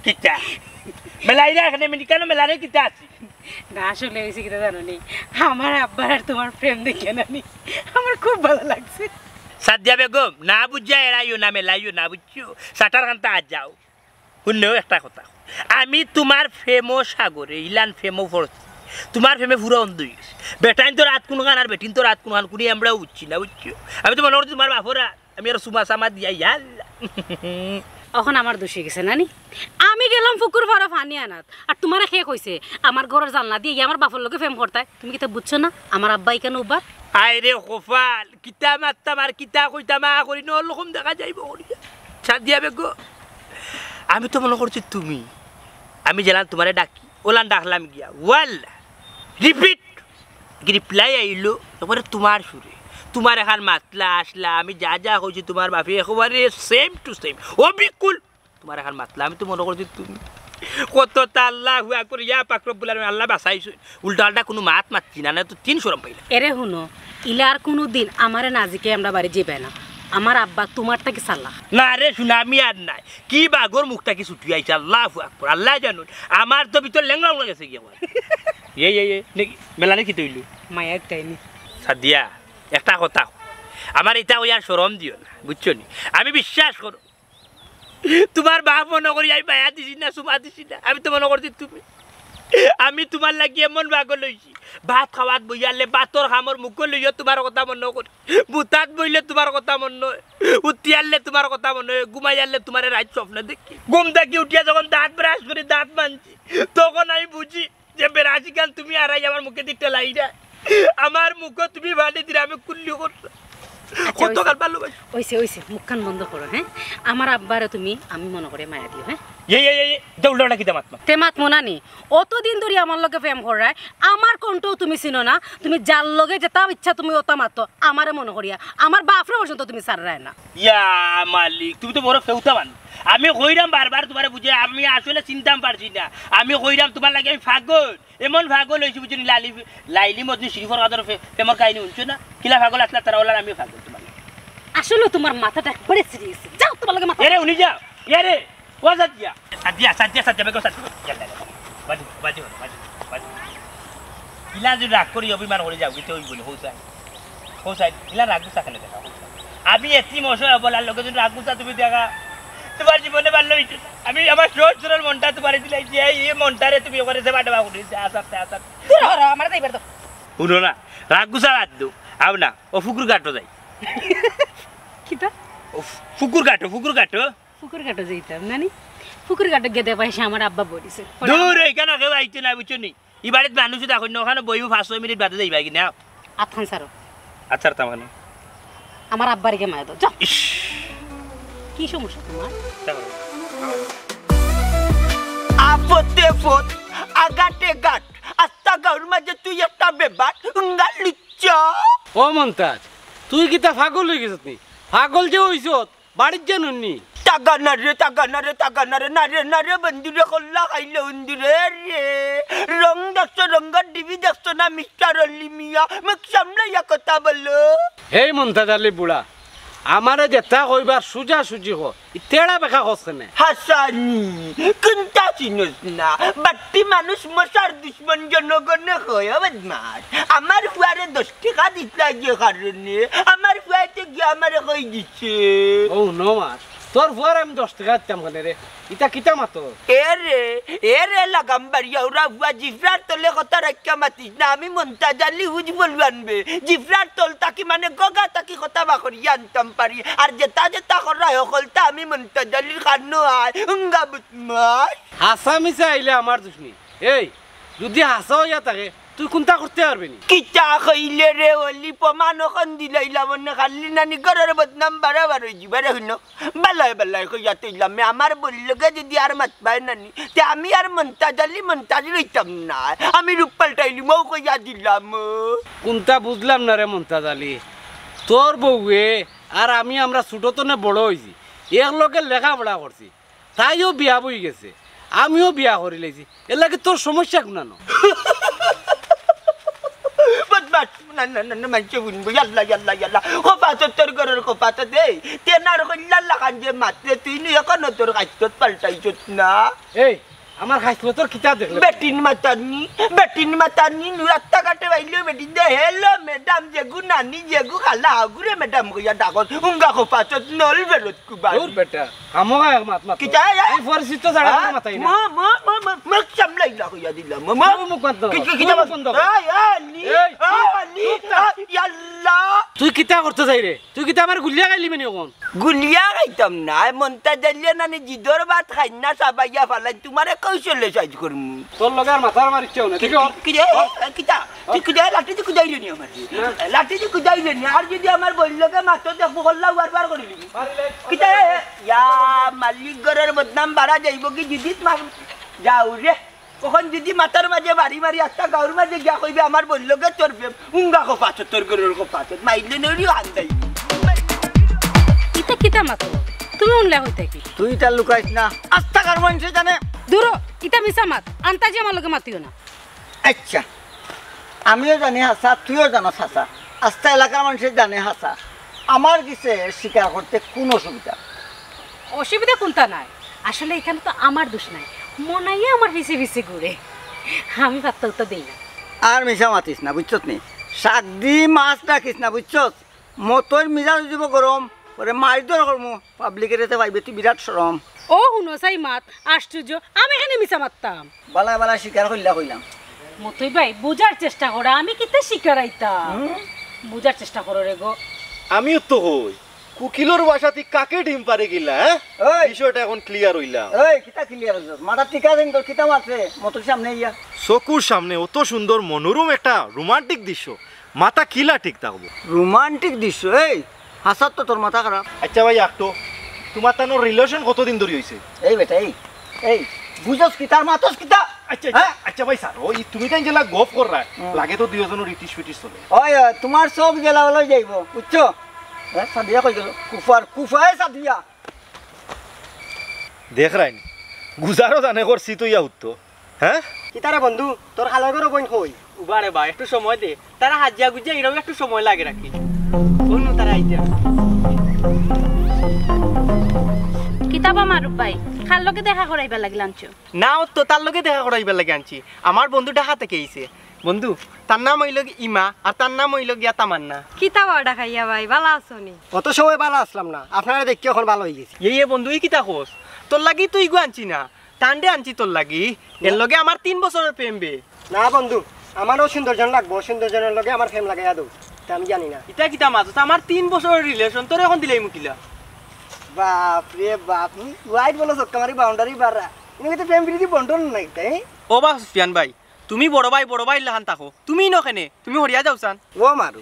কিতা? মেলাইরা এখানে মেনি কেন মেলারে কিতা আছে? না, আসলে হইছে কিতা জানো নি? আমার আব্বার আর তোমার প্রেম দেখিয়া নানি, আমার খুব ভালা লাগছে। সাদিয়া বেগম, না বুঝিয়া এড়াইও না, মেলাইও না, বুঝছো? সাটার খান্তা আজ যাও। হুনলেও একটা কথা, আমি তোমার প্রেম সাগরে, ইলান প্রেম পড়ছি, তোমার প্রেমে পুরা অন্ধ হই গেছি। বেটাইন তো রাত কোনখান আর বেটিন তো রাত কোনখান, কুনি আমরাও বুঝছি না, বুঝছো? আমি তো মনে করছি তোমার বাপরা আমি আর সুমা সামা দিয়া, ইয়া আল্লাহ। অখন আমার দোষ অই গেছে নানি, আমি গেলাম পুকুর পাড়ো পানি আনাত, আর তোমারে কে কইছে আমার ঘরর জানলা দিয়া ইয়া আমার বাপর লগে প্রেম করতায়? তুমি কিতা বুঝছো না আমার আব্বা ইখান উবার? আয় রে কপাল, কিতা মাততাম আর কিতা কইতাম, আ করি নরকম দেখা যাইবো করিয়া। সাদিয়া বেগম, আমি তো মনে করছি তুমি, আমি যেলান তোমারে ডাকি, ওলান ডাকলাম গিয়া, ওয়াল্লা, রিপিট, রিপ্লাই আইলো, একবারে তোমার সুরে, তোমার এখান মাতলা আসলা, আমি যা যা কইছি তোমার বাপে একেবারে সেম টু সেম, অবিকুল তোমার এখান মাতলা, আমি তো মনে করছি তুমি। কত তা আল্লাহু আকবার, ইয়া পাক রব্বুল আলামিন, আল্লাহ বাঁচাইছো। উল্টা আল্টা কোনো মাত মাতছি না, না তো তিন শরম পাইলাম। এরে হুনো, ইলা আর কোনো দিন আমারে না জিকাইয়া আমরার বাড়ি যাইবায় না। আমার আব্বা তোমার থাকি চালাক। না রে সোনা, আমি আর নাই। কি বাঘর মুখ থাকি ছুটি আইছে, আল্লাহু আকবার, আল্লাহ জানুন। আমার তো ভিতর লেংড়া উড়া গেছে গিয়া। এ, এ, এ, নে, মেলানে কিতা অইলো? মায়া একটাই নি। সাদিয়া, একটা কথা কও। আমার ইতা কইয়া শরম দিও না, বুঝছো নি? আমি বিশ্বাস করো, তোমার বাপ মনে করি আমি মায়া দিছি না, চুমা দিছি না। আমি তো মনে করছি তুমি। আমি তোমার লাগি এমন পাগল অইছি। ভাত খাওয়াত বইয়ালে, ভাতর খামর মুখো লইয়া তোমার কথা মনো করি। বুতাত বইলে তোমার কথা মনো অয়। উঠিয়ালে তোমার কথা মনো অয়। ঘুমাইয়ালে তোমারে রাইত স্বপ্নে দেখি। ঘুম থাকি উঠিয়া যখন দাঁত ব্রাশ করি, দাঁত মানছি, তখন আমি বুঝি যে বেরাসি খান তুমি আরাই আমার মুখে দি ঠেলাইরা। আমার মুখো তুমি বালি দিরা, আমি কুল্লি করলাম। আচ্ছা, কত অইছে। কাল ভালোবাসি। অইছে, অইছে, মুখখান বন্ধ করো, হ্যাঁ? আমার আব্বারে তুমি, আমি মনো করি মায়া দিও, হ্যাঁ? এই, এই, এই, এই, ইতা উল্টা উল্টা কিতা মাত মাত? তে মাত মনানি, অতদিন ধরি আমার লগে প্রেম কররায়, আমার কণ্ঠও তুমি চিনো না, তুমি যার লগে যেতা ইচ্ছা তুমি অতা মাতো, আমারে মনো করিয়া, আমার বাপরে পর্যন্ত তুমি ছাড়রায় না। ইয়া মালিক, তুমি তো বড় ফেউতা মানুষ। আমি কইরাম বারবার তোমারে বুঝে, আমি আসলে চিনতাম পারছি না। আমি কইরাম তোমার লাগি আমি পাগল। এমন পাগল অইছি বুঝছো নি, লাইলি, লাইলি মজনু শরীফর কাদর ফে-, প্রেমর কাহিনী হুনছো না? কিলা পাগল আছলা তারা, অলার আমিও পাগল তোমার। আসলে তোমার মাথাটা একবারে ছিড়ি গেছে। যাও, তোমার লগে মাথা এরে, উনি যাও। এরে, ও সাদিয়া। সাদিয়া, সাদিয়া, সাদিয়া, বেগম সাদিয়া। বাজু, বাজু, বাজু, বাজু। ইলা যদি রাগ করি, অভিমান করি যাও, কিতা অইবো নি? কও চাই, কও চাই, ইলা রাগ গুছা কেনে দেখাও? আমি এতিম অসহায় অবলার লগে যদি রাগ গুছা তুমি দেখাও, তুমার জীবনে ভালা অইতো না। আমি আমার সহজ সরল মনটা তুমারে দিলাইছি, এই, এই মনটারে তুমি ওখানে সেবা টেবা করি, আসাতে, আসাতে। দূর হও, আমারে যাইবার দাও। হুনো না, রাগ গুছা বাদ দেও, আও না, অউ ফুকুর ঘাটো যাই। কিতা? অউ ফুকুর ঘাটো, ফুকুর ঘাটো। ফুকুর ঘাটো যাইতাম, নানি? ফুকুর ঘাটো গেদে পাইছে আমার আব্বা বইছে। দূর, ইখানো কেউ আইতো না, বুঝছো নি? ই বাড়িত মানুষ দেখইন না, ওখানো বইবো, পাঁচ ছয় মিনিট বাদে যাইবা কি না? আতখান ছাড়ো। আচ্ছা, তার মানে? আমার আব্বার গিয়া মায়া দাও, যাও। ইস। কি সমস্যা তুমার? দেখো। আপদে পথ, আঘাতে ঘাট, আস্তা গাউর মাঝে তুই একটা বেবাট, উঙ্গা লুচ্চা। ও মন্তাজ, তুই কিতা পাগল অইগেছত নি? পাগল যে অইছত, বাড়িত যাইন নি? তাগা না রে, তাগা না রে, তাগা না রে, না রে, না রে, বন্ধু রে, কল্লা খাইলে উন্দুরে রে। রং দেখছো, রঙর ডিবি দেখছো না, মিস্টার অলি মিয়া? মুখ সামলাইয়া কথা বলো। হেই মন্তাজ আলী বুড়া, আমারে যেতা কইবার সুজা সুজি ক, ই তেড়া বেকা কস কেনে? হাসানি, কুনতা চিনস না? বাট্টি মানুষ মশার দুশমন জনগণে কয়, ও বদমাস। আমার ফুয়ারে দশ টেকা দিতলা যে কারণে, আমার ফুয়ায় তো গিয়া আমারে কই দিছে। ও নমাস, তোর ফুয়ারে আমি দশ টেকা দিতাম কেনে রে? ইতা কিতা মাতো? এ রে, এ রে লাগাম বাড়িয়া উড়া ফুয়া, জিফরার তলে কথা রাখিয়া মাতিস না, আমি মন্তাজ আলী হুজ বলু আনবে। জিফরার তল থাকি মানে গগা থাকি কথা বাকরিয়া আনতাম পারি। আর যেতা যেতা করা হকলতা আমি মন্তাজ আলীর কানো আয়, উঙ্গা বুতমাস। হাছা মিছা আইলে আমার দুশমনি। এই, যুদি হাছা অইয়া থাকে, তুই কুনতা করতে পারবে নি? কিতা কইলে রে অলি, প্রমাণ অখন দিলাইলাম অনে, খালি নানি ঘরর বদনাম বাড়াবার অই যিবা রে। হুনো, বালায় বালায় কইয়া তইলাম, মে আমার বইন লগে যুদি আর মাতবায় নানি, তে আমি আর মন্তাজ আলী মন্তাজ রইতাম না, আমি রূপ পাল্টাইলিমু, অউ কইয়া দিলাম। কুনতা বুঝলাম না রে মন্তাজ আলী, তোর বউয়ে আর আমি আমরা ছুটো তনে বড় অইছি, একলগে লেখাপড়া করছি, তাইও বিয়া বই গেছে, আমিও বিয়া করি লাইছি, এর লাগি তোর সমস্যা কুনানো? বদমাস, না, না, না, না, মানষে হুনবো, ইয়াল্লা, ইয়াল্লা, ইয়াল্লা, কফা সত্তর ঘরর কফা তো দে, তেনার কইল্লার লাখান যে মাতরে, তুই নু এখনো তোর খাইছত পাল্টাইছত না। এই, আমার খাইছত তোর কিতা দেখলে? বেটিন মাতানি, বেটিন মাতানি, নু রাস্তাঘাটে বাইলেও বেটিন দে, "Hello madam, যেগু নানি, যেগু খালা, হাগুরে madam কইয়া ডাকস, উঙ্গা কফা সত নল বেরত।" কুবাই। দূর বেটা, খামোখা এক মাত মাত। কিতা, এ? আমি পরিচিত জাগা হ্যাঁ? মাতাই না। মা, মা, মা, মা, মুখ সামলাইলা কইয়া দিলাম, মা, মা। তুই মুখ বন্ধ কর। কি, কি, কিতা তুই মুখ বন্ধ কর। এই, এই, নি, এই, এই, নি, চুপ থাক। এই, ইয়াল্লা। তুই কিতা করতে চাই রে? তুই কিতা আমার গুলিয়া খাইলিবে নি অখন? গুলিয়া খাইতাম না, মন্তাজ আলীয়ে নানি জিদর ভাত খাইন না, চাবাইয়া ফালাইন, তুমারে কৌশলে সাইজ করমু। তোর লগে আর মাথা আমার ইচ্ছাও না, ঠিক আছে? কি রে? এ, কিতা? তুই কুদাই, লাঠি দি কুদাইলে নি আমারে? না। লাঠি দি কুদাইলে নি? আর যুদি আমার বইন লগে মাতো দেখবো, কল্লা উয়ার বার করি দিবি। মারিলে কিতা, এ, ইয়া, মালিক ঘরর বদনাম বাড়া যাইবো কি যুদি মা-, যাও রে। অখন যুদি মাথার মাঝে বাড়ি মারি আস্তা গাউর মাঝে গিয়া কইবে, "আমার বইন লগে তোর প্রেম", উঙ্গা কফা সত, তোর ঘরর কফা সত, মাইলে নইরিও আন্দাই। ইতা কিতা মাতো? তুমি হুনলে কই থাকি? তুই ইতা লুকাইস না, আস্তা গাউর মানষে জানে। দূর হ, ইতা মিছা মাত, আন্তাজি আমার লগে মাতিও না। আচ্ছা, আমিও জানি হাছা, তুইও জানস হাছা, আস্তা এলাকার মানষে জানে হাছা। আমার গেছে স্বীকার করতে কুনু অসুবিধা? অসুবিধা কুনতা নাই, আসলে ইখানো তো আমার দুষ নাই, মনাইয়ে আমার পিছে পিছে ঘুরে, আমি পাত্তা উত্তা দেই না। আর মিছা মাতিস না, বুঝছস নি? শাক দি মাছ ডাকিস না, বুঝছস? মতইর মিজাজ অইযিবো গরম, পরে মাইর দর করমু, পাবলিকে রেতে পাইবে তুই বিরাট শরম। ও হুনো চাই মাত, আশ্চর্য, আমি কেনে মিছা মাততাম? বালা বালা স্বীকার করিলা কইলাম। মতই ভাই, বুঝার চেষ্টা করো, আমি কিতা স্বীকার আইতাম? হুম? বুঝার চেষ্টা করো রে গো। আমিও তো কই, কুকিলর বাসাত কাকে ডিম পারে গিলা, হ্যাঁ? ওই। বিষয়টা অখন clear অইলাম। ওই, কিতা clear অইলো? মাথা ঠিক আছে নি তোর, কিতা মারছে? মতর সামনে ইয়া। চকুর সামনে অত সুন্দর মনোরম একটা romantic দৃশ্য, মাথা কিলা ঠিক থাকবো? Romantic দৃশ্য? এই, হাছাত তো তোর মাথা খারাপ। আচ্ছা ভাই, একটু তুমার তানোর relation কতদিন ধরি অইছে? এই বেটা, এই, এই, বুঝস কিতা, মাতস কিতা? আচ্ছা, আচ্ছা, হ্যাঁ? আচ্ছা ভাই স্যার, ওই তুমি তাইন যেলা গফ কররা, হুম। লাগে তো দুইওজনর ইটিস ফিটিস চলে। ওই, ওই, তুমার চউখ যেলা অলা যাইবো, বুঝছো? হ্যাঁ, সাদিয়া কই গেল? কুফার, কুফায় সাদিয়া। দেখরায়নি, গুজারো জানে করছি তো ইয়া উঠতো, হ্যাঁ? কিতারে বন্ধু, তোর খালার ঘরর বইন কই? উবারে বা, একটু সময় দে। তারা হাজিয়া গুজিয়া এরাও একটু সময় লাগে রাখি। অনু তারা আইতে। কিতা বা মারুফ ভাই, কার লগে দেখা করাইবার লাগি আনছো? না, ও তো তার লগে দেখা করাইবার লাগি আনছি। আমার বন্ধু ঢাকা থাকি আইছে। বন্ধু, তার নাম অইলো গি ইমা, আর তার নাম অইলো গিয়া তামান্না। কিতা বা ডাকাইয়া ভাই, ভালা আছো নি? অত সময় ভালা আছলাম না, আপনারে দেখিয়া অখন ভালা অইগেছি। ইয়ে, ইয়ে বন্ধু, ই কিতা কস? তোর লাগি তো ইগু আনছি না, তানরে আনছি তোর লাগি। এর লগে আমার তিন বছরর প্রেম বে। না বন্ধু, আমারও সুন্দরজন লাগবো, সুন্দরজনর লগে আমার প্রেম লাগাইয়া দেও, তা আমি জানি না। ইতা কিতা মাতস? আমার তিন বছরর relation, তোরে অখন দিলাইমু কিলা? বাপ রে বাপ, হুম, wide বলো, ছক্কা মারি boundary বাড়া। ইনো কিন্তু প্রেম প্রীতি বন্টন নাই, তাই? ও বা সুফিয়ান ভাই, তুমি বড় ভাই, বড় ভাইর লাখান থাকো। তুমি ইনো কেনে? তুমি হরিয়া যাও চান। ও মারু,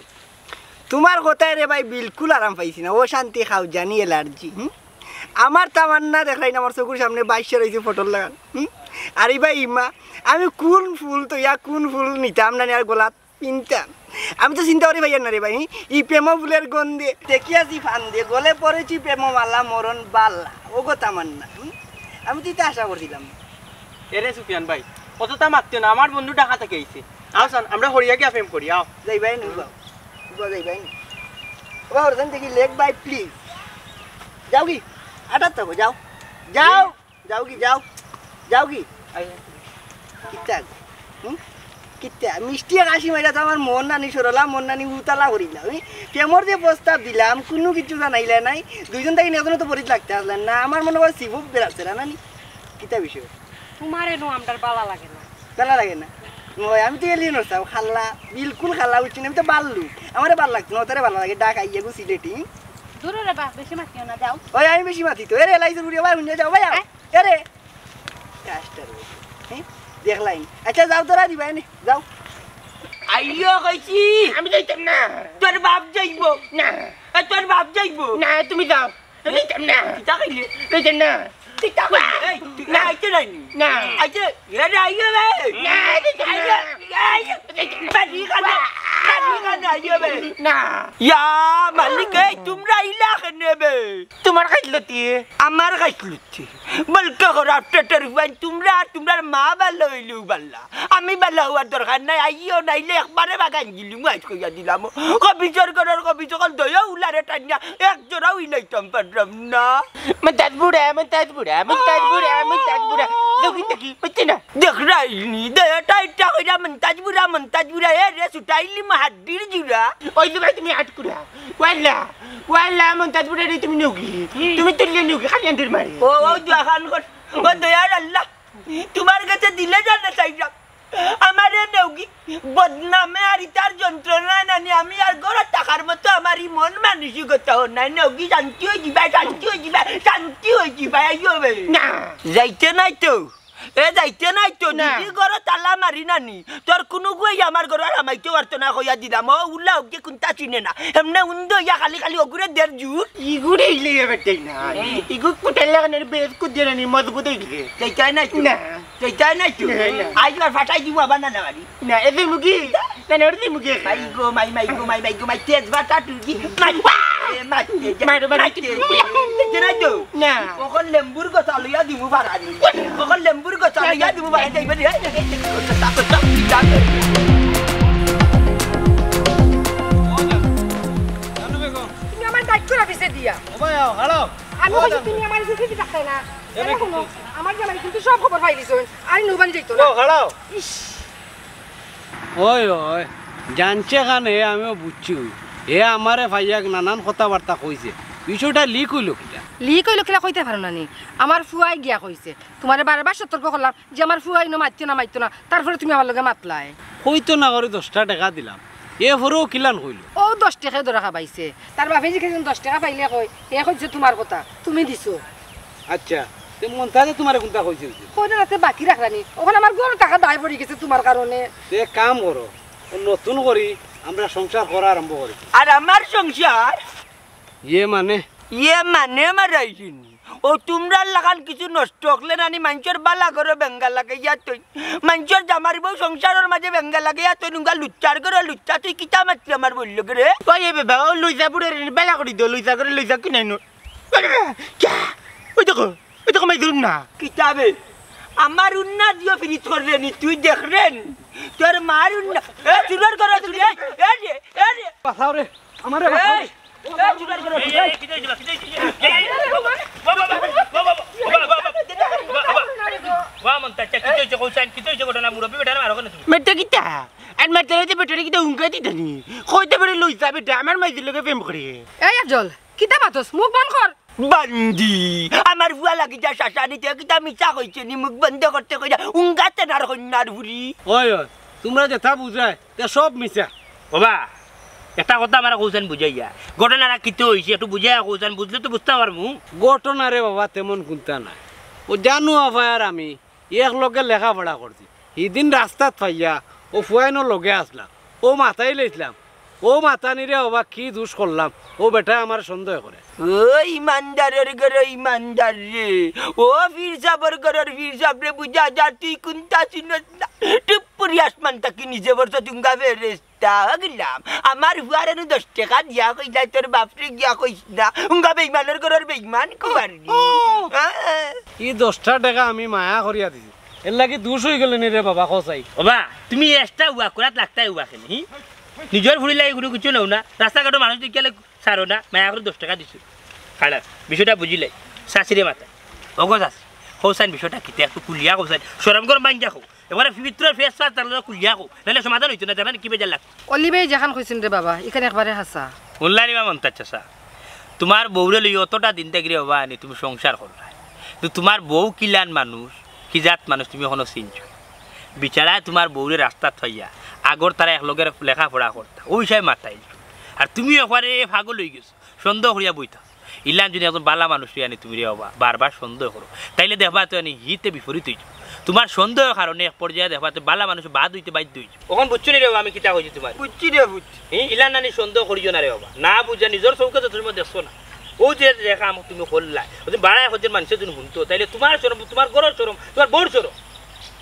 তুমার কথায় রে ভাই বিলকুল আরাম পাইছি না। ও শান্তি খাও জানি allergy, হুম? আমার তামান্না দেখরায় না আমার চকুর সামনে বাইশা রইছে ফটোর লাখান, হুম? আর ই ভাই ইমা, আমি কুন ফুল তো ইয়া কুন ফুল নিতাম না নি আর গলাত পিনতাম। আমি তো চিন্তা করি পাইয়ার না রে ভাই, হুম? ই প্রেম ফুলের গন্ধে দেখিয়াছি ফান্দে, গলে পড়েছি প্রেম মালা মরণ বালা। ও গো তামান্না, হুম? আমি তো ইতা আশা করছিলাম না। এরে সুফিয়ান ভাই, অততা মাতিও না, আমার বন্ধু ঢাকা থাকি আইছে। আও চান, আমরা হরিয়া গিয়া প্রেম করি, আও। যাইবায় নি, যাও। যাইবায় নি। ও, ওর দেখি leg ভাই, please। যাওগি? আটাত থাকো, যাও। যাও। যাওগি, যাও। যাওগি? কিতা? হুম? কিতা? মিষ্টি এক হাসি মাইরা তো আমার মন নানি সরলা, মন নানি উতালা করিলা। হুম? প্রেমর যে প্রস্তাব দিলাম, কুনু কিছু জানাইলা নাই। দুইজন থাকি একজনও তো পরিত লাগতে আসলেন না। আমার মনে হয় সিবুক বেড়াচ্ছে না, নানি? কিতা বিষয়? তুমারে নু আমরার বালা লাগে না। বালা লাগে না? ওই, আমি তো alien অইছলাম, খাল্লা, বিলকুল খাল্লা, বুঝছো নি? আমি তো বাল্লু। আমারে বালা লাগতো না, তারে বালা লাগে, ঢাকাইয়া গো সিলেটি। দূরে রে বা, বেশি মাতিও না, যাও। ওই, আমি বেশি মাতি তো। এরে, লাইজের উড়িয়া ভাই, হুনিয়া যাও, ভাই, আও। হ্যাঁ? এরে। কাস্টার বলছে। হ্যাঁ? দেখলাই। আচ্ছা, যাও, তোরা দিবা এনে, যাও। আইও কইছি। আমি যাইতাম না। তোর বাপ যাইবো। না। এ, তোর বাপ যাইবো। না, তুমি যাও। আমি যাইতাম না। কিতা কইলে? যাইতাম না। কিতা কইলে? এই, তুই না। আইতে নাইনি? না। আইতে, এরে আইও রে। না, যাইতাম না। আইও, আইও। যাইতাম না। পানি খানা, পানি খানা আইও রে। না। ইয়া, মালিক, এই, তুমরা আইলা কেনে বে? তুমার খাইছলতি? আমার খাইছলতি। বলকে খারাপ টেটের ফুয়াইন, তুমরা আর তুমরার মা বালা অইলেউ বালা। আমি বালা অওয়ার দরকার নাই, আইও নাইলে একবারে বাগান গিলিমু আইজ কইয়া দিলাম। কবিছর ঘরর কবিছ অকল দয়া উলারে টানিয়া এক জোড়াও ইলাইতাম পারলাম না। মন্তাজ বুড়া, মন্তাজ বুড়া, মন্তাজ বুড়া, মন্তাজ বুড়া। দেখি, দেখি, বুঝছি না? দেখরায়নি, দয়া টাইটা কইরা মন্তাজ বুড়া, মন্তাজ বুড়া, এ রে ছুটাইলি মাহাদ্দির জুড়া। ওই যে ভাই তুমি আটকুরা। ওয়াল্লা, ওয়াল্লা, মন্তাজ বুড়া রে, তুমি নেওগি? তুমি তুললে নেওগি? খালি আন্টির মারে। ও, ও, দোয়া খান কর। ও দয়ার আল্লাহ, তুমার গেছে দিলে জানে চাইলাম। আমারে নেওগি? বদনামে আর ইতার যন্ত্রণায় নানি আমি আর ঘরো থাকার মতো আমার ই মন মানসিকতা অর নাই। নেওগি শান্তি অই যিবায়, শান্তি অই যিবায়, শান্তি অই যিবায়, আইও বে। না। যাইতে নাই তো। এ যাইতে নাই তো, না। দিদির ঘরো তালা মারি নানি। তোর কুনুগুয়ে আমার ঘরো আর হামাইতে পারতো না, কইয়া দিলাম। ও উল্লা অগি কুন্তা চিনে না। এমনে উন্দা অইয়া খালি খালি অগুরে দের জুর। ইগুরে ইলে এবার দেই না। হুম। ইগু কুটাইলে কেনে বেশ কুদিয়ে নানি, মজবুত অই গেছে। যাইতে নাই তো। না। যাইতে নাই তো। না, না। আইজ আর ফাটাই দিমু আবার না, না মারি। না, এ দিমু কি? না, না, ওরে দিমু কি? মাই গো, মাই, মাই গো, মাই, মাই গো, মাই, তেজ বাটা টুকি। মাই, মাই, মাই, মাই, মাই, মাই, মাই, মাই, মাই, মাই, মাই, না। অখন লেম্বুর গছা লইয়া দিমু বাড়ানি। অখন লেম্বুর গছা লইয়া দিমু বাড়ানি। যাইবে রে, এই, এই, এই, এই, এই, এই, এই, এই। তুমি আমার দায়িত্ব রাখিছে দিয়া। ও ভাই, আও, হারাও। আমি ও, কইছি, জানো। তুমি আমার ইজ্জত দিতে পারতে না। এ, এরে হুনো, আমার জামাই কিন্তু সব খবর পাইলিছইন। আর নুবান যাইতো না। ও, হারাও। ইস। ওই, ওই, জানছে কানে, আমিও বুঝছি। হে আমারে ভাইয়াক নানান কথাবার্তা কইছে। বিষয়টা লিক অইলো কিলা? লিক অইলো কিলা কইতে পারো না নি? আমার ফুয়ায় গিয়া কইছে। তুমারে বারবার সতর্ক করলাম যে আমার ফুয়া ইনো মাতিও না, মাতিও না। তারপরে তুমি আমার লগে মাতলায়। কইতো না করি দশটা টেকা দিলাম। এরপরেও কিলান কইলো? ও দশ টেকায় ধরা খাবাইছে। তার বাপে জিকাইছইন দশ টেকা পাইলে কই? হে কইছে তুমার কথা। তুমি দিছো। আচ্ছা, তে মন্তাজে তুমারে কুনতা কইছে? কইরা রাতে বাকি রাখরানি। অখন আমার ঘরো থাকা দায় পড়ি গেছে তুমার কারণে। তে এক কাম করো, অউ নতুন করি আমরা সংসার করা আরম্ভ করি। আর আমার সংসার? ইয়ে মানে? ইয়ে মানে মারাইছিনি। অউ তুমরার লাখান কিছু নষ্ট অকলে নানি মানষর বালা ঘরো বেঙ্গা লাগাইয়া থইন। মানষর জামার বউ সংসারর মাঝে বেঙ্গা লাগাইয়া থইন, উঙ্গা লুচ্চার ঘরো লুচ্চা, তুই কিতা মাতলি আমার বউর লগে রে? ওই এ বাবা, অউ লইজা বুড়ারে বালা করি দেও, লইজা ঘরো লইজা কিনাইন। ওই বাবা, কিয়া? ওই দেখো, ওই দেখো, মাই ধরুন না। কিতা বে? আমার উন্না দিও ফিরিত কররে নি, তুই দেখরে নি। তোর মার উন্না, এ, চুরর ঘরো চুর, এ, এ রে, এ রে। বাঁচাও রে, আমারে বাঁচাও রে। এই, এই, চুরর ঘরো চুর, এই। বাবা, বাবা, বাবা, বাবা, বাবা, বাবা, বাবা, বাবা, বাবা। বাবা, মন্তাজ, কিতা অইছে, কও চাইন, কিতা অইছে ঘটনা, মুরব্বি বেটারে মারো কেনে তুমি? বেটা কিতা? মারতে হইতে বেটারে কিতা উঙ্গা দিতানি? কইতে বেটা লইতা বেটা, আমার মাইজির লগে প্রেম করে। এই আফজল, কিতা মাতস? মুখ বন্ধ কর। বান্দি, আমার ফুয়া লাগি যা শাসা নিতে কিতা মিছা কইছে নি? মুখ বন্ধ করতে কইরা উঙ্গা তেনার কন্যার ফুরি। ওই, ওই, তুমরা যেতা বুঝায়, তে সব মিছা। ওবা, একটা কথা আমারে কওছাইন বুঝাইয়া। ঘটনাটা কিতা অইছে একটু বুঝাইয়া কওছাইন, বুঝলে তো বুঝতাম পারমু। ঘটনা রে বাবা তেমন কুন্তা নাই। ও জানু আফায় আর আমি এক লগে লেখাপড়া করছি। হিদিন রাস্তাত পাইয়া ও ফুয়াইনর লগে আছলা। ও মাতাইলাইছলাম। ও মাতানি রে বাবা কি দুষ করলাম? ও বেটায় আমারে সন্দেহ করে। ও ইমানদারর ঘরর ইমানদার রে, ও পীর সাবর ঘরর পীর সাব রে, বুঝা যা তুই কুন্তা চিনস না। টুপ করি আসমান থাকি নিচে পড়ছস তুঙ্গা ফেরেস্তা। তা গেলাম, আমার ফুয়ারে নু দশ টেকা দিয়া কইলা, তোর বাপরে গিয়া কইস না, উঙ্গা বেইমানর ঘরর বেইমান কুয়ার নি। ই দশটা টেকা আমি মায়া করিয়া দিছি, এর লাগি দুষ অইগেলো নি রে বাবা, কও চাই। ওবা, তুমি এক্সট্রা উবা করাত লাগতায় উবা কেনে, হি? নিজর ফুড়ির লাগি কুনু কিচ্ছু নেও না, রাস্তাঘাটো মানুষ দেখিয়ালে ছাড়ো না, মায়া করি দশ টেকা দিছো। খারাপ, বিষয়টা বুঝিলাই, চাচিরে মাতাই। ওগো চাচি, কও চাইন বিষয়টা কিতা একটু খুলিয়া কও চাইন, শরম করো মাইনষে কও। এবারে পবিত্র ফেস ওয়াশ তার লগে খুলিয়া কও, নাইলে সমাধান অইতো না, জানো নি কি বেজার লাগতো? অলি ভাই যেখান কইছইন রে বাবা, ইখান একবারে হাছা। হুনলা নি বা মন্তাজ চাচা, তুমার বউরে লই অতটা দিন থাকি রে বাবা আনি তুমি সংসার করলায়, কিন্তু তুমার বউ কিলান মানুষ, কি জাত মানুষ তুমি অখনো চিনছো? বিচারায় তুমার বউরে রাস্তাত পাইয়া, আগর তারা একলগে লেখাপড়া করতা, অউ হিসাবে মাতাইল। আর তুমি একবারে পাগল অইগেছো, সন্দেহ করিয়া বইতা। ইলান যুদি একজন বালা মানুষ অইয়া আনি তুমি রে বাবা বারবার সন্দেহ করো, তাইলে দেখবা তো আনি হিতে বিপরীত অইযিবো। তুমার সন্দেহর কারণে এক পর্যায়ে দেখবা তো বালা মানুষ বাদ অইতে বাধ্য অইযিবো। অখন বুঝছো নি রে বাবা আমি কিতা কইছি তুমারে? বুঝছি রে, বুঝছি। হি, ইলান আনি সন্দেহ করিও না রে বাবা। না বুঝা নিজর চউখে তো তুমি দেখছো না। অউ যে, যে কাম তুমি করলায়, অউ যে বাড়ায় করছে মানষে যুদি হুনতো, তাইলে তুমার শরম, তুমার ঘরর শরম, তুমার বউর শরম।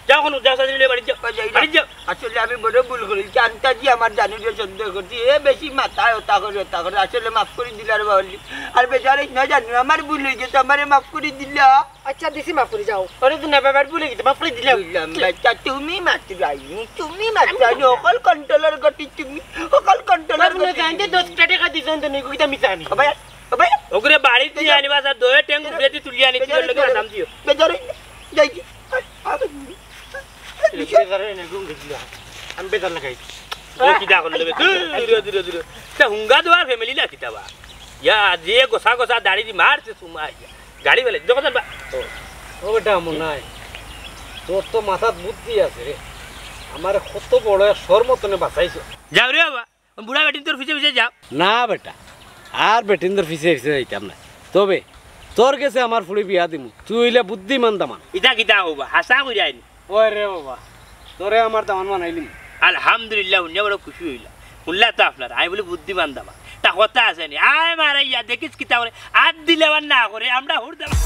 যাও অখন, যাও, চাচি লইয়া বাড়িত যাও। বাড়িত যাও। আসলে আমি বড় ভুল করি, জানতা দি আমার জানুরে সন্দেহ করছি, এ বেশি মাতায় অতা করে, অতা করে, আসলে মাফ করি দিলা রে বাউলি। আর বেজার অইস না জানু, আমার ভুল অইগেছে, আমারে মাফ করি দিলা। আচ্ছা, দিছি মাফ করি, যাও। ওরে তো না বাবার ভুল অইগেছে, মাফ করি দিলাম। বুঝলাম, বাচ্চা, তুমি মাত্র আইনি, তুমি মাত্র আইনি, অকল কন্ট্রোলর গতি তুমি, অকল কন্ট্রোলর গতি তুমি। দশ টেকা দিছইন তো, নিগু কিতা মিছা আনি। ও ভাই, ও ভাই। ওগুরে বাড়িত নিয়া আনিবা, স্যার, দয়ে টেং উপরেদি তুলিয়া আনি, বেজার তুলিয়া লগে অইস না, আসাম দিও। বেজার অইস না, যাই কি? আর, আর, বেজার অইস না, ঘুম গেছিল। আমি বেজার লাগাই। ও কিতা করলে বে? দূর, দূর, দূর, দূর। তা হুঙ্গা দেওয়ার ফ্যামিলি না কিতা বা? ইয়া, যে গোসা গোসা দাড়ি দি মারছে সুমা ইয়া। গাড়ি ফেলে, দেখো জানবা। ও বেটা, মনাই, তোর তো মাথাত বুদ্ধি আছে রে। আমারে কত বড় এক শরমর তনে বাঁচাইছো। যাও রে বাবা, বুড়া বেটিন্তর পিছে পিছে যাও। না বেটা, আর বেটিন্তর পিছে পিছে যাইতাম না। তবে তোর গেছে আমার ফুড়ি বিয়া দিমু, তুই অইলে বুদ্ধিমান দামান। ইতা কিতা কইবা? হাছা কইরায় নি? ওই রে বাবা, তোরে আমার দামান বানাইলিমু। আলহামদুলিল্লাহ, হুনিয়া বড় খুশি অইলাম। হুনলা তো আপনারা, আমি বলি বুদ্ধিমান দামান। তা কথা আছে নি? আয় মারাইয়া দেখিস কিতা করে, আত দিলে আবার না করে, আমরা হুর দামান।